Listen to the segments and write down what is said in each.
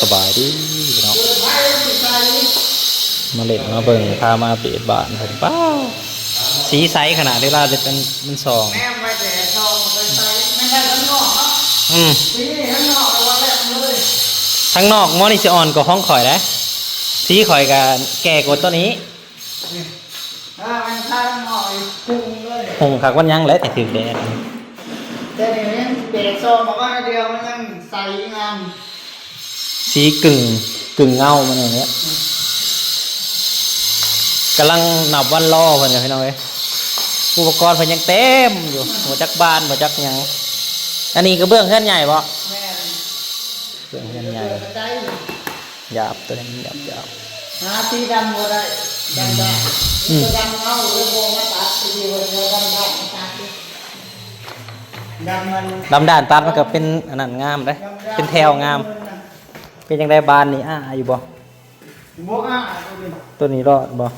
ສະບາຍດີພີ່ນ້ອງ ມາເຫຼັ້ນມາເບິ່ງ ພາມາອັບເດດບ້ານເພິ່ນ. ປ້າ ສີໃສຂະໜາດເວລາເປັນ ມັນສ່ອງ ແນມໄວ້ແຕ່ຊ່ອງບໍ່ໄດ້ໃສ່ ແມ່ນໄດ້ທາງນອກເນາະ. ອືມ ສີນີ້ທາງນອກ ແຕ່ວ່າແລ້ວເລີຍ ທາງນອກໝໍນີ້ຊິອ່ອນກວ່າຂອງຂ້ອຍເດ້. ສີຂ້ອຍກະແກ່ກວ່າໂຕນີ້. ນີ້ ອ່າ ມັນທາງນອກພຸ່ງເລີຍ ຫຸ່ງຄັກມັນຍັງແຫຼະ ແຕ່ຖືກແດດ. ແຕ່ນີ້ມັນແດດສ່ອງມາວ່າດຽວ ມັນຍັງໃສງາມ ສີກຶ່ງ ກຶ່ງເງົາມັນນັ້ນແຫຼະ. ກຳລັງນັບວັນລໍເພິ່ນຢູ່ ພີ່ນ້ອງເອີຍ. ອຸປະກອນເພິ່ນຍັງເຕັມຢູ່ ບໍ່ຈັກບານ ບໍ່ຈັກຫຍັງ. ອັນນີ້ກະເບື້ອງເຮືອນໃຫຍ່ບໍ່? ແມ່ນ ເບື້ອງເຮືອນໃຫຍ່ ເຮືອນໃຫຍ່. ຫຍາບ ໂຕນີ້ມັນຫຍາບໆ ຫາສີດຳບໍ່ໄດ້ ດຳດ້ານ. ອືມ ດຳເງົາເລີຍບໍ່ມາຕັດ ຊິວ່າດຳດ້ານມາຕັດ. ດຳມັນ ດຳດ້ານຕັດມັນກະເປັນອັນນັ້ນງາມເດ້ ດຳດ້ານ ເປັນແຖວງາມ. ເປັນຈັ່ງໃດບ້ານນີ້ ອ້າຢູ່ບໍ່? ບໍ່ອ້າ ໂຕນີ້ ໂຕນີ້ລອດບໍ່?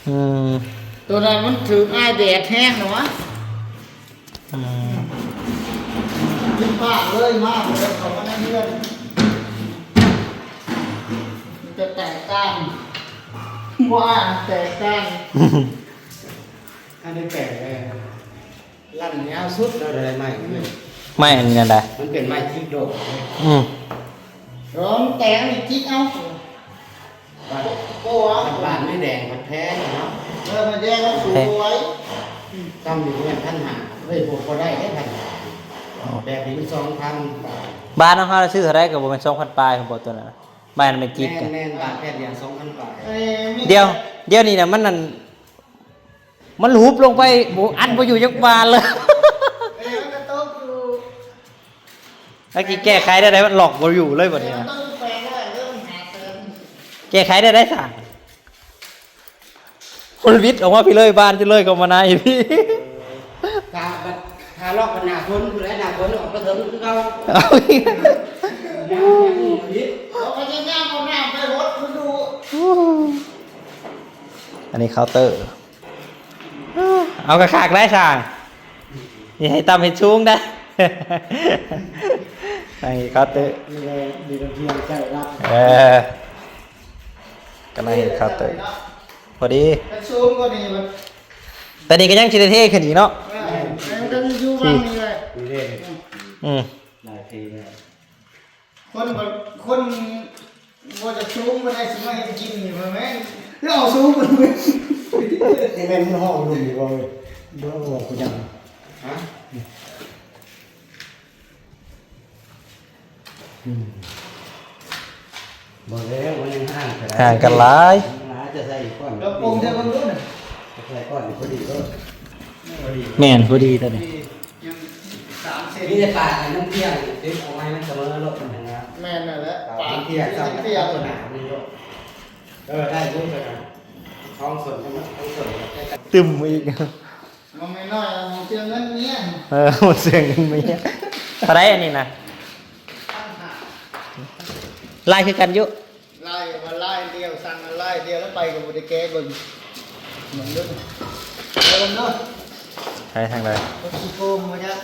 ອືມ ໂຕນັ້ນມັນຖືກອ້າຍແດດແຮງນະວະ. ອືມ ກິນປາກເລີຍ ມາເລີຍ ເຂົ້າມາໃນເຮືອນ ມັນຈະແຕກຕ່າງ ບໍ່ອາດແຕກຕ່າງ. ອັນນີ້ແປກເລີຍ ລັນຍາວສຸດເລີຍ ໄມ້ ໄມ້ອັນນັ້ນໃດ ມັນເປັນໄມ້ຈິກໂດດ. ອືມ ລອງແຕກນີ້ຈິກເອົາ. ບ້ານ ໂອ້ ບ້ານແມ່ແດງມັນແພງເນາະ. ເອີ ແມ່ແດງມັນສູງກວ່າ ອືມ ຕ້ອງຢູ່ເຮືອນພັນຫ້າ ເອີຍ ບໍ່ ບໍ່ໄດ້ເດ້ພັນຫ້າ ແບບນີ້ມັນສອງພັນປາຍ. ບ້ານເຮົາຊື້ເທົ່າໃດກະບໍ່ແມ່ນສອງພັນປາຍພຸ້ນບໍ່ ໂຕນັ້ນນະ. ບ້ານແມ່ຈິກ ແມ່ນ ແມ່ນ ບາດແຜ່ນດຽວສອງພັນປາຍ. ເອີ ດຽວ ດຽວນີ້ນະ ມັນນັ້ນ ມັນຫຸບລົງໄປ ບໍ່ ອັດບໍ່ຢູ່ຈັກບານເລີຍ. ເອີ ມັນກະຕົກຢູ່ ແລ້ວຊິແກ້ໄຂໄດ້ໃດ ມັນລັອກບໍ່ຢູ່ເລີຍບັດນີ້ນະ. ແກ້ໄຂໄດ້ໃດຊະ ມັນວິດອອກມາພີ້ເລີຍ ບ້ານຈະເລີຍເຂົ້າມາໃນພີ້. ຖ້າບັດ ຖ້າລັອກບັດໜ້າຝົນພຸ້ນແຫຼະ ໜ້າຝົນອອກມາເຖິງຄືເກົ່າ. ເອົາອີກ ເອົາໄປຍ່າງເອົານ້ຳໄປຫົດມັນດູ. ອັນນີ້ເຄົາເຕີ ເອົາກະຄັກໄດ໋ຊ່າງ ຢ່າໃຫ້ຕ່ຳໃຫ້ສູງໄດ໋. ອັນນີ້ເຄົາເຕີ ມີແຕ່ມີລະບຽງໃຊ້ລະ. ເອີ ກຳລັງເຮັດເຄົາເຕີ ພໍດີ ຄັນສູງກວ່ານີ້ມັນ ແຕ່ນີ້ກະຍັງຊິໄດ້ເທຂຶ້ນອີກເນາະ. ເອີ ມັນກະຢູ່ວາງນີ້ແຫຼະ. ອືມ ຫຼາຍເທແລ້ວ. ຄົນບໍ່ ຄົນບໍ່ຈະສູງບໍ່ໄດ້ຊິມາເຮັດກິນນີ້ ບໍ່ແມ່ນ ຄືເອົາສູງ ບໍ່ແມ່ນ ມັນຫ້ອງລຸ່ມນີ້ບໍ່ເວີຍ ບໍ່ອອກກະຍັງ ຮະ ອືມ ບໍ່ແລ້ວ ມັນຍັງຫ່າງກັນ ຫ່າງກັນຫຼາຍ ຫຼາຍ ຈະໃສ່ກ້ອນ ລະປົງໃສ່ເບິ່ງດູນະ ໃສ່ກ້ອນພໍດີໂລດ ພໍດີ ແມ່ນ ພໍດີໂຕນີ້. ຍັງສາມເຊັນ ມີແຕ່ປາກໃຫ້ມັນທ່ຽງ ເດັດເອົາໃຫ້ມັນສະເໝີໂລດ ມັນຫັ້ນນະ. ແມ່ນນັ້ນແຫຼະ ປາກມັນທ່ຽງ ປາກມັນທ່ຽງ ສຳລັບໂຕໜ້າມັນໂລດ. ເອີ ໄດ້ຢູ່ໂຕນັ້ນ ສອງສ່ວນ ສອງສ່ວນ ຕຶມອີກ ມອງນ້ອຍໆ ມອງເຊື່ອເງິນເມຍ. ເອີ ມອງເຊື່ອເງິນເມຍ. ເທົ່າໃດອັນນີ້ນະ? ລາຍຄືກັນຢູ່. ລາຍວ່າລາຍດຽວ ສັ່ງລາຍດຽວແລ້ວໄປກະບໍ່ໄດ້ແກະເບິ່ງ ເບິ່ງເດີ ໄປເບິ່ງເດີ ໃສທາງໃດ ມັນຊິໂກງບໍ່ຈັກ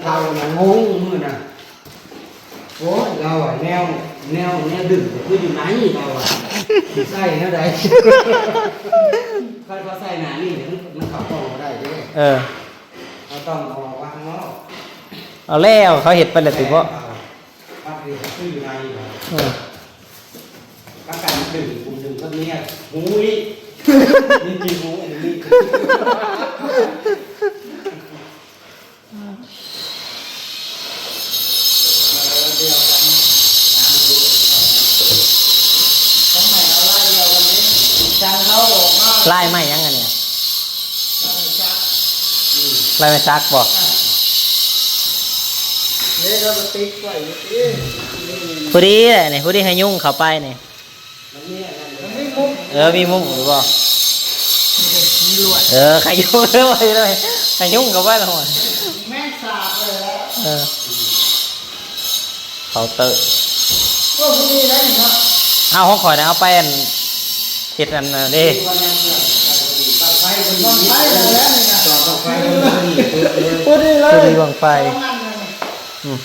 ລາວນະງົງມື້ນະ ໂອ້ຍ ລາວວ່າແນວ ແນວ ແນວດຶງກະຄືຢູ່ໃນ ລາວວ່າຊິໃສ່ແນວໃດ ຄັນວ່າໃສ່ໜ້ານີ້ມັນ ມັນເຂົ້າກ້ອງບໍ່ໄດ້ເດ້ ເອີ ເຮົາຕ້ອງເອົາອອກມາຂ້າງນອກ ເອົາແລ້ວ ເຂົາເຮັດໄປແລ້ວຕິເບາະ. ປະເພດຄືຢູ່ໃນ ເອີ ປະກັນດຶງ ກຸມດຶງກັບເມຍ ຫູນີ້ ມີຈິງຫູອັນນີ້ ເອີ ດຽວກັນ ຂອງໃໝ່ເອົາລາຍດຽວກັນເດ້ ຈັ່ງເຮົາອອກມາ ລາຍໄມ້ຫຍັງອັນນີ້ ລາຍໄມ້ສັກ ອືມ ລາຍໄມ້ສັກບໍ່? ເດ້ ລາວກະຕິດໄວ້ຢູ່ຕິ ພໍດີແຫຼະນີ້ ພໍດີໃຫ້ຍຸງເຂົ້າໄປນີ້ ມັນມີອັນນັ້ນ ມັນມີມຸ້ງ ເອີ ມີມຸ້ງຢູ່ບໍ່? ມີລວດ ເອີ ໃຫ້ຍຸງເຂົ້າໄປເລີຍ ໃຫ້ຍຸງເຂົ້າໄປລະ ແມງສາບເລີຍ ເອີ ເຄົາເຕີ ໂອ້ ພໍດີແລ້ວນີ້ເນາະ ເອົາຂອງຂ້ອຍນະ ເອົາໄປອັນ ເຮັດອັນນັ້ນເດ້ ບັ້ງໄຟ ບັ້ງໄຟແລ້ວນີ້ນະ ຕໍ່ບັ້ງໄຟ ພໍດີເລີຍ ພໍດີບັ້ງໄຟ ສອງອັນນີ້ ອືມ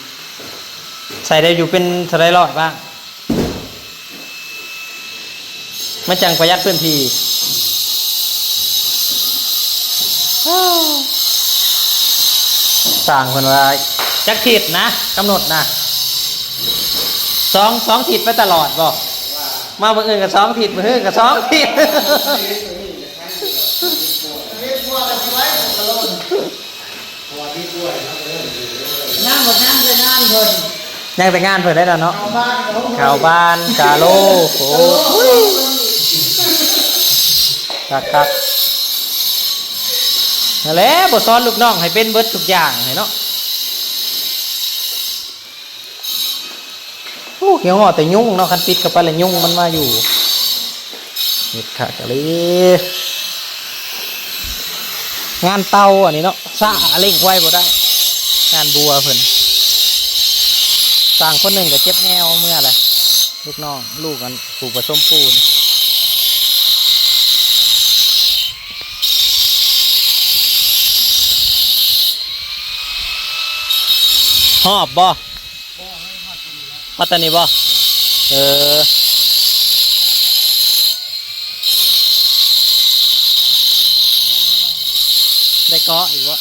ສ ໃສ່ໄດ້ຢູ່ເປັນເທົ່າໃດຮ້ອຍບ້າງ ມັນຈັ່ງປະຢັດພື້ນທີ່. ຊ່າງເພິ່ນວ່າຈັກທິດນະ ກຳນົດນະ ສອງ ສອງທິດໄປຕະຫຼອດບໍ່? ມາມື້ອື່ນກໍສອງທິດ ມື້ຮືກໍສອງທິດ. ຍັງບໍ່ທັນໄດ້ງານເພິ່ນ ຍັງແຕ່ງານເພິ່ນໄດ້ລະເນາະ ເຂົ້າບ້ານ ເຂົ້າບ້ານກາໂລ. ໂອ້ຍ ຄັກໆ ນັ້ນແຫຼະ ບໍ່ສອນລູກນ້ອງໃຫ້ເປັນເບິດທຸກຢ່າງໃຫ້ເນາະ. ໂອ້ ຄິດຮອດແຕ່ຍຸງເນາະ ຄັນປິດເຂົ້າໄປແລ້ວຍຸງມັນມາຢູ່. ເຮັດຄັກອີ່ຫຼີ ງານເຕົາອັນນີ້ເນາະ ຊ້າເລັ່ງໄວບໍ່ໄດ້ ງານບົວເພິ່ນ. ຊ່າງຄົນໜຶ່ງກໍເຈັບແອວເມືອແຫຼະ ລູກນ້ອງ ລູກອັນຜູ້ປະສົມປູນ. ຮອບບໍ່? ຮອດຕອນນີ້ບໍ່? ເອີ ໄດ້ເກາະອີກບໍ່?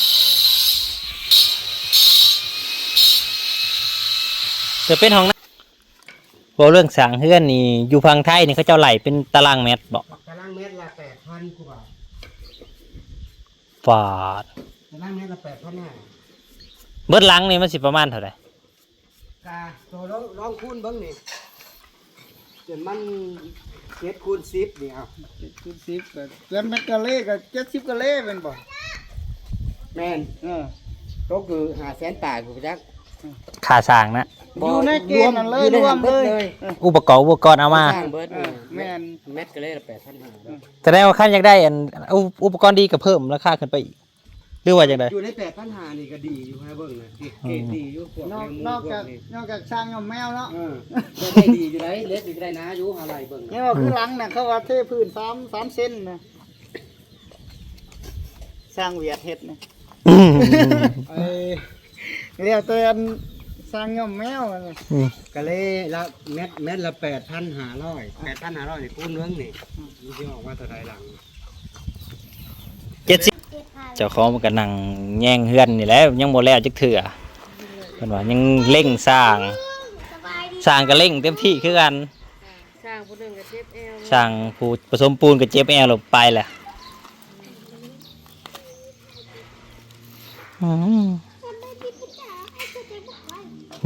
ຈະເປັນຫ້ອງນ້ຳ. ເວົ້າເລື່ອງສ້າງເຮືອນນີ້ ຢູ່ຝັ່ງໄທນີ້ເຂົາເຈົ້າໄລ່ເປັນຕາລາງແມັດບໍ່? ຕາລາງແມັດລະແປດພັນກວ່າບາດ. ປາດ ຕາລາງແມັດລະແປດພັນຫ້າ. ເບິດຫຼັງນີ້ມັນຊິປະມານເທົ່າໃດ? ກະໂຕລອງ ລອງຄູນເບິ່ງນີ້ ຈົນມັນເຈັດຄູນສິບນີ້ ເອົາ ເຈັດຄູນສິບກໍ ເຮືອນແມັດກາເຣກໍເຈັດສິບກາເຣແມ່ນບໍ່? ແມ່ນ ເອີ ຕົກຢູ່ຫ້າແສນປາຍພຸ້ນຈັກ ຄ່າສ້າງນະ. ບໍ່ ຢູ່ໃນເກນນັ້ນເລີຍ ຢູ່ໃນ ລວມເລີຍ ອຸປະກອບ ອຸປະກອນເອົາມາ ສ້າງເບິດ. ເອີ ແມ່ນ ແມັດກາເຣລະແປດພັນຫ້າ. ສະແດງວ່າຄັນຢາກໄດ້ອັນ ອຸ ອຸປະກອນດີກໍເພີ່ມລາຄາຂຶ້ນໄປອີກ ຫຼືວ່າຈັ່ງໃດ? ຢູ່ໃນແປດພັນຫ້ານີ້ກໍດີຢູ່ ໃຫ້ເບິ່ງນະ ເກ ເກນດີຢູ່ ພວກ ນອກ ແມວໝູ ນອກຈາກ ພວກນີ້ ນອກຈາກສ້າງຍ້ອມແມວເນາະ. ເອີ ໄດ້ດີຢູ່ໄດ໋ ເຫຼັກນີ້ກໍໄດ້ໜາຢູ່ ຫາໄລ່ເບິ່ງນະ. ແມ່ນວ່າຄືຫຼັງນະ ເຂົາວ່າເທພື້ນສາມ ສາມເຊັນນະ ຊ່າງຫວຽດເຮັດນະ. ອືມ ເອີ ແລ້ວແຕ່ອັນສ້າງຍ້ອມແມວນະ. ອືມ ກາເຣລະແມັດ ແມັດລະແປດພັນຫ້າຮ້ອຍ ແປດພັນຫ້າຮ້ອຍນີ້ຄູນເບິ່ງນີ້ ມັນຊິອອກມາເທົ່າໃດຫຼັງ? ເຈັດສິບ. ເຈົ້າຂອງມັນກໍນັ່ງແຍງເຮືອນນີ້ແຫຼະ ຍັງບໍ່ແລ້ວຈັກເທື່ອ. ເພິ່ນວ່າຍັງເລັ່ງສ້າງ ສ້າງກໍເລັ່ງເຕັມທີ່ຄືກັນ. ຊ່າງຜູ້ໜຶ່ງກໍເຈັບແອວ ຊ່າງຜູ້ປະສົມປູນກໍເຈັບແອວແລ້ວໄປແຫຼະ. ອືມ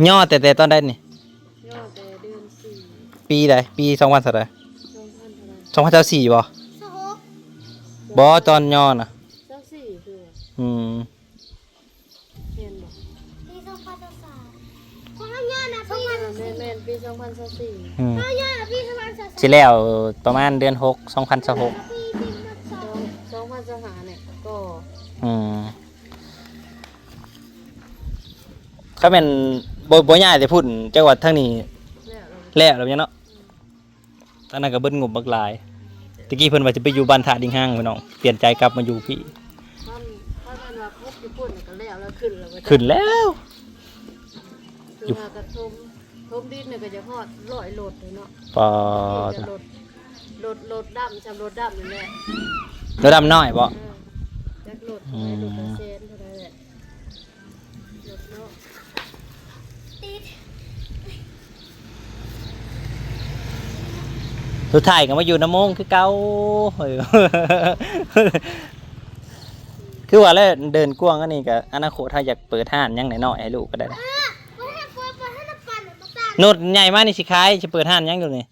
ຍໍແຕ່ ແຕ່ຕອນໃດນີ້? ຍໍແຕ່ເດືອນສີ່. ປີໃດ? ປີສອງພັນເທົ່າໃດ? ສອງພັນເທົ່າໃດ? ສອງພັນຊາວສີ່ບໍ່? ຊາວຫົກ. ບໍ່ ຕອນຍໍນະ ຊາວສີ່ຄື. ອືມ ແມ່ນບໍ່? ປີສອງພັນຊາວສາມ ຂອງເຮົາຍ້ອນນະ ປີ ເອີ ແມ່ນໆ ປີສອງພັນຊາວສີ່. ອືມ ເຮົາຍ້ອນນະ ປີສອງພັນຊາວສາມ ຊິແລ້ວປະມານເດືອນຫົກ ສອງພັນຊາວຫົກ. ສອງ ສອງພັນຊາວຫ້ານີ້ກໍ ອືມ ຄັນແມ່ນບໍ່ ບໍ່ຍ້າຍແຕ່ພຸ້ນ ຈັກວ່າທາງນີ້ແລ້ວແລ້ວ ແລ້ວແລ້ວເນາະ. ອືມ ທາງນັ້ນກໍເບິດງົບບັກຫຼາຍ. ແຕ່ກີ້ເພິ່ນວ່າຊິໄປຢູ່ບ້ານທ່າດິງຮາງ ພີ່ນ້ອງ ປ່ຽນໃຈກັບມາຢູ່ພີ້. ຄັນ ຄັນແມ່ນວ່າປຸກຢູ່ພຸ້ນກໍແລ້ວ ແລ້ວຂຶ້ນແລ້ວ ຂຶ້ນແລ້ວ. ຄືວ່າກະຖົມ ຖົມດິນນີ້ກໍຈະຮອດຮ້ອຍລົດເນາະ. ປາດ ລົດ ລົດ ລົດດຳ ຊ່ຳລົດດຳນີ້ແຫຼະ. ລົດດຳນ້ອຍບໍ່? ເອີ ຈັກລົດເທົ່າໃດ ອືມ ລົດລະແສນເທົ່າໃດແຫຼະ. ສຸດທ້າຍກໍມາຢູ່ນຳໂມງຄືເກົ່າ. ຄືວ່າແຫຼະ ເດີນກວ້າງອັນນີ້ກໍ ອະນາຄົດເຮົາຢາກເປີດຮ້ານຫຍັງໜ້ອຍໆໃຫ້ລູກກໍໄດ້. ນຸດໃຫຍ່ມານີ້ຊິຂາຍ ຊິເປີດຮ້ານຫຍັງຢູ່ນີ້?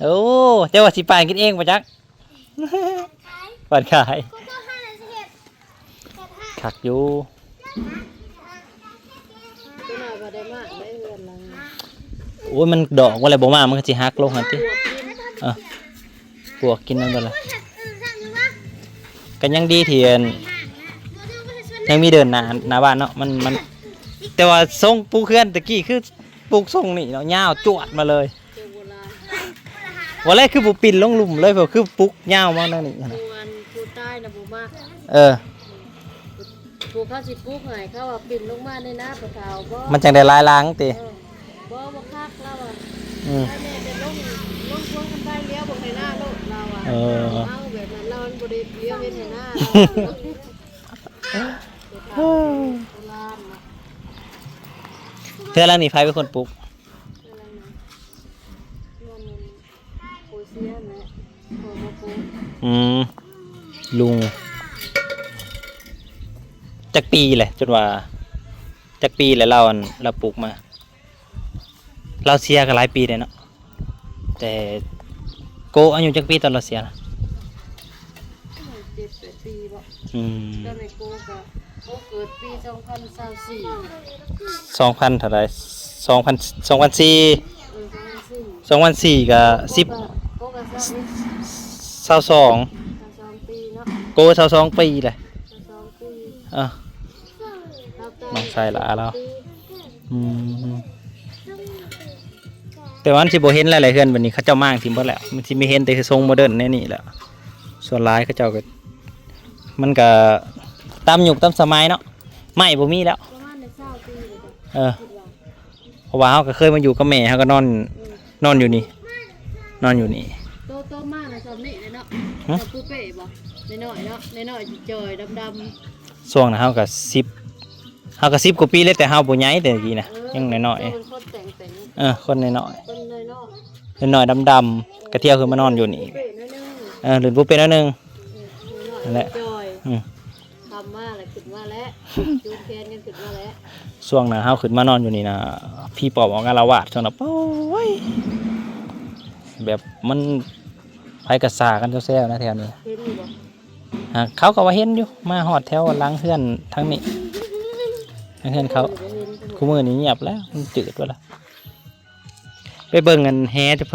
ໂອ້ ແຕ່ວ່າຊິປານກິນເອງບໍ່ຈັກ. ປານຂາຍ ຄັກຢູ່. ໂອ້ຍ ມັນດອກວ່າແລ້ວບໍ່ມາ ມັນກໍຊິຫັກລົງຫັ້ນຕິ. ເອີ ປວກກິນນັ້ນເບິດລະ. ກໍຍັງດີທີ່ອັນ ຍັງມີເດີ່ນໜ້າ ໜ້າບ້ານເນາະ. ມັນ ມັນ ແຕ່ວ່າຊົງປູກເຮືອນຕະກີ້ຄື ປູກຊົງນີ້ເນາະ ຍາວຈວດມາເລີຍ. ວ່າແລ້ວຄືບໍ່ປິ່ນລົງລຸ່ມເລີຍ ເພາະຄືປຸກຍາວມາແນວນີ້ຫັ້ນນະ. ຜູ້ອັນ ຜູ້ຕາຍນະບໍ່ມັກ. ເອີ ຜູ້ເຂົາຊິປຸກໃຫ້ ເຂົາວ່າປິ່ນລົງມາໃນນາພໍ່ເຖົ້າບໍ່ ມັນຈັ່ງໄດ້ຫຼາຍຫຼັງຕິ. ເອີ ອືມ ແມ່ໄປລົງ ລົງພວງຄັນໄດລ້ຽວບໍ່ໃຫ້ໜ້າໂລດລາວວ່າ ເອີ ເອົາແບບນັ້ນລາວບໍ່ໄດ້ລ້ຽວເຫັນໃຫ້ໜ້າ ເທື່ອຫຼັງນີ້ໃຜເປັນຄົນປຸກ? ເຮືອນ ເຮືອນໂອເຊຍແຫຼະ ພໍ່ມາປຸກ ອືມ ລຸງ ຈັກປີແຫຼະ ຈົນວ່າ ຈັກປີແຫຼະລາວ ອັນ ລາວປຸກມາ? ລາວເສຍກໍຫຼາຍປີແລ້ວເນາະ ແຕ່ໂກອາຍຸຈັກປີຕອນລາວເສຍນະ? ເຈັດແປດປີບໍ? ອືມ ຕອນນີ້ໂກກໍ ໂກເກີດປີສອງພັນຊາວສີ່ ສອງພັນເທົ່າໃດ? ສອງພັນ ສອງພັນສີ່ ເອີ ສອງພັນສີ່ ສອງພັນສີ່ກໍສິບ ໂກກໍຊາວສອງ ຊາວສອງປີເນາະ ໂກຊາວສອງປີແຫຼະ ຊາວສອງປີ ເອີ ນ້ອງຊາຍຫຼ້າລາວ ອືມ ແຕ່ວ່າມັນຊິບໍ່ເຫັນຫຼາຍໆ ເຮືອນບັດນີ້ ເຂົາເຈົ້າມ້າງຖິ້ມເບິດແລ້ວ ມັນຊິມີເຫັນແຕ່ຊົງໂມເດີນແນວນີ້ແຫຼະ ສ່ວນຫຼາຍເຂົາເຈົ້າກໍ ມັນກໍຕາມຍຸກຕາມສະໄໝເນາະ ໄມ້ບໍ່ມີແລ້ວ ປະມານຊາວປີນີ້ ເອີ ຄິດວ່າ ເພາະວ່າເຮົາກໍເຄີຍມາຢູ່ກັບແມ່ ເຮົາກໍນອນ ອືມ ນອນຢູ່ນີ້ ນອນຢູ່ນີ້ ໂຕ ໂຕມານະຊ່ຳນີ້ເນາະ ຫຶ? ຊ່ຳປູເປ້ບໍ? ນ້ອຍໆ ເນາະ ນ້ອຍໆ ຈ່ອຍໆ ດຳໆ ຊ່ວງນັ້ນເຮົາກໍສິບ ເຮົາກໍສິບກວ່າປີແລ້ວ ແຕ່ເຮົາບໍ່ໃຫຍ່ແຕ່ກີ້ນະ ເອີ ຍັງນ້ອຍໆ ເຈົ້າເປັນຄົນແຕ່ງເປັນ ເອີ ຄົນນ້ອຍໆ ຄົນນ້ອຍໆ ນ້ອຍໆ ດຳໆ ກໍທ່ຽວຂຶ້ນມານອນຢູ່ນີ້ ເອີ ຫຼິ້ນປູເປ້ໜ້ອຍໜຶ່ງ ເອີ ນັ້ນແຫຼະ ຈ່ອຍ ອືມ ຄຳມາແລ້ວ ຂຶ້ນມາແລ້ວ ຈູງແຂນກັນຂຶ້ນມາແລ້ວ ຊ່ວງນັ້ນເຮົາຂຶ້ນມານອນຢູ່ນີ້ນະ ຜີປອບອອກອາລະວາດ ຊ່ວງນັ້ນ ໂອ້ຍ ແບບມັນ ໃຜກໍຊ່າກັນແຊວໆ ນະແຖວນີ້ ເຫັນຢູ່ບໍ່? ຫາ ເຂົາກໍວ່າເຫັນຢູ່ ມາຮອດແຖວຫຼັງເຮືອນທາງນີ້ ເຮືອນເຂົາ ເຫັນຢູ່ ເຫັນຢູ່ ຄູ່ມື້ນີ້ງຽບແລ້ວ ມັນຈືດເບິດລະ ໄປເບິ່ງອັນແຫເພິ່ນ